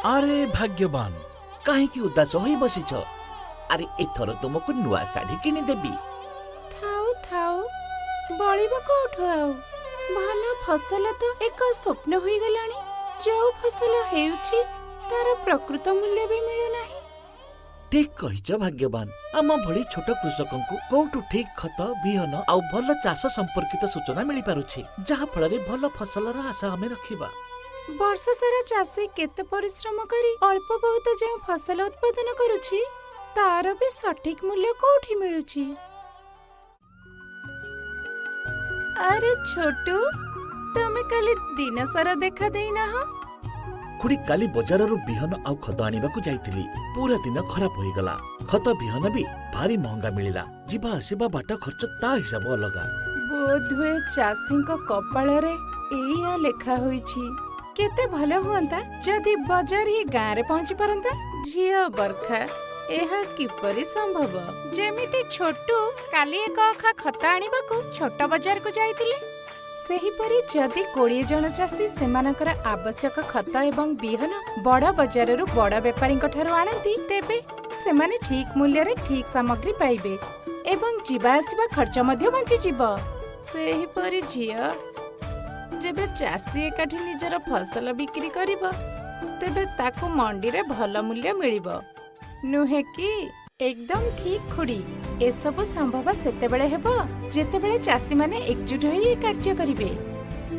ଆରେ ଭାଗ୍ୟବାନ, କାହିଁକି ଉଦାସ ହୋଇ ବସିଛ? ଆରେ, ଏଥର ତୁମକୁ ନୂଆ ଶାଢ଼ୀ କିଣିଦେବି। ଥାଉ ଥାଉ, ବଳିବ କୋଉଠୁ ଆଉ? ଭଲ ଫସଲ ତ ଏକ ସ୍ୱପ୍ନ ହୋଇଗଲାଣି। ଯୋଉ ଫସଲ ହେଉଛି, ତାର ପ୍ରକୃତ ମୂଲ୍ୟ ବି ମିଳୁନାହିଁ। ଠିକ କହିଛ ଭାଗ୍ୟବାନ। ଆମ ଭଳି ଛୋଟ କୃଷକଙ୍କୁ କୋଉଠୁ ଠିକ ଖତ, ବିହନ ଆଉ ଭଲ ଚାଷ ସମ୍ପର୍କିତ ସୂଚନା ମିଳିପାରୁଛି, ଯାହା ଫଳରେ ଭଲ ଫସଲର ଆଶା ଆମେ ରଖିବା? ବର୍ଷ ସାରା ଚାଷୀ କେତେ ପରିଶ୍ରମ କରି ଅଳ୍ପ ବହୁତ ଯେଉଁ ଫସଲ ଉତ୍ପାଦନ କରୁଛି, ତାର ବି ସଠିକ ମୂଲ୍ୟ କୋଉଠି ମିଳୁଛି? ଆରେ ଛୋଟୁ, ତମେ କାଲି ଦିନ ସାରା ଦେଖା ଦେଇନାହ। ଖୁଡି, କାଲି ବଜାରରୁ ବିହନ ଆଉ ଖତ ଆଣିବାକୁ ଯାଇଥିଲି। ପୁରା ଦିନ ଖରାପ ହୋଇଗଲା। ଖତ ବିହନ ବି ଭାରି ମହଙ୍ଗା ମିଳିଲା। ଯିବା ଆସିବା ବାଟ ଖର୍ଚ୍ଚ, ତା ହିସାବ ଅଲଗା। ବୋଧହୁଏ ଚାଷୀଙ୍କ କପାଳରେ ଏଇଆ ଲେଖା ହୋଇଛି। କେତେ ଭଲ ହୁଅନ୍ତା ଯଦି ବଜାର ହିଁ ଗାଁରେ ପହଞ୍ଚି ପାରନ୍ତା। ଝିଅ ବର୍ଖା, ଏହା କିପରି ସମ୍ଭବ? ଯେମିତି ଛୋଟୁ କାଲି ଏକ ଅଖା ଖତ ଆଣିବାକୁ ଛୋଟ ବଜାରକୁ ଯାଇଥିଲେ, ସେହିପରି ଯଦି 20 ଜଣ ଚାଷୀ ସେମାନଙ୍କର ଆବଶ୍ୟକ ଖତ ଏବଂ ବିହନ ବଡ଼ ବଜାରରୁ ବଡ଼ ବେପାରୀଙ୍କ ଠାରୁ ଆଣନ୍ତି, ତେବେ ସେମାନେ ଠିକ୍ ମୂଲ୍ୟରେ ଠିକ୍ ସାମଗ୍ରୀ ପାଇବେ ଏବଂ ଯିବା ଆସିବା ଖର୍ଚ୍ଚ ମଧ୍ୟ ବଞ୍ଚିଯିବ। ସେହିପରି ଝିଅ, ଯେବେ ଚାଷୀ ଏକାଠି ନିଜର ଫସଲ ବିକ୍ରି କରିବ, ତେବେ ତାକୁ ମଣ୍ଡିରେ ଭଲ ମୂଲ୍ୟ ମିଳିବ, ନୁହେଁ କି? ଏକଦମ ଠିକ୍ ଖୁଡ଼ି। ଏସବୁ ସମ୍ଭବ ସେତେବେଳେ ହେବ, ଯେତେବେଳେ ଚାଷୀମାନେ ଏକଜୁଟ ହୋଇ ଏ କାର୍ଯ୍ୟ କରିବେ।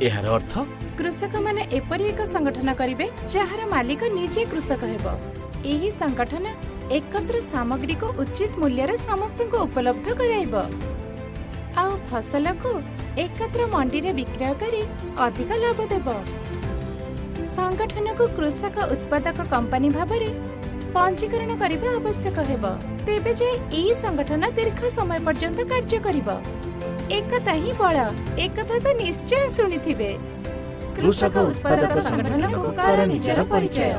ଏହାର ଅର୍ଥ? କୃଷକମାନେ ଏପରି ଏକ ସଂଗଠନ କରିବେ, ଯାହାର ମାଲିକ ନିଜେ କୃଷକ ହେବ। ଏହି ସଂଗଠନ ଏକତ୍ର ସାମଗ୍ରୀକୁ ଉଚିତ ମୂଲ୍ୟରେ ସମସ୍ତଙ୍କୁ ଉପଲବ୍ଧ କରାଇବ ଆଉ ଫସଲକୁ ଏକତ୍ର ମଣ୍ଡିରେ ବିକ୍ରୟ କରି ଅଧିକ ଲାଭ ଦେବ। ସଂଗଠନକୁ କୃଷକ ଉତ୍ପାଦକ କମ୍ପାନୀ ଭାବରେ ପଞ୍ଜୀକରଣ କରିବା ଆବଶ୍ୟକ ହେବ। ତେବେ ଯାଇ ଏହି ସଂଗଠନ ଦୀର୍ଘ ସମୟ ପର୍ଯ୍ୟନ୍ତ କାର୍ଯ୍ୟ କରିବ। ଏକତା ହିଁ ବଳ, ଏକଥା ତ ନିଶ୍ଚୟ ଶୁଣିଥିବେ। କୃଷକ ଉତ୍ପାଦକ ସଂଗଠନକୁ କର ନିଜର ପରିଚୟ।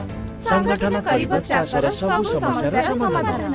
ସଂଗଠନ କରିବ ଚାଷର ସବୁ ସମସ୍ୟାର ସମାଧାନ।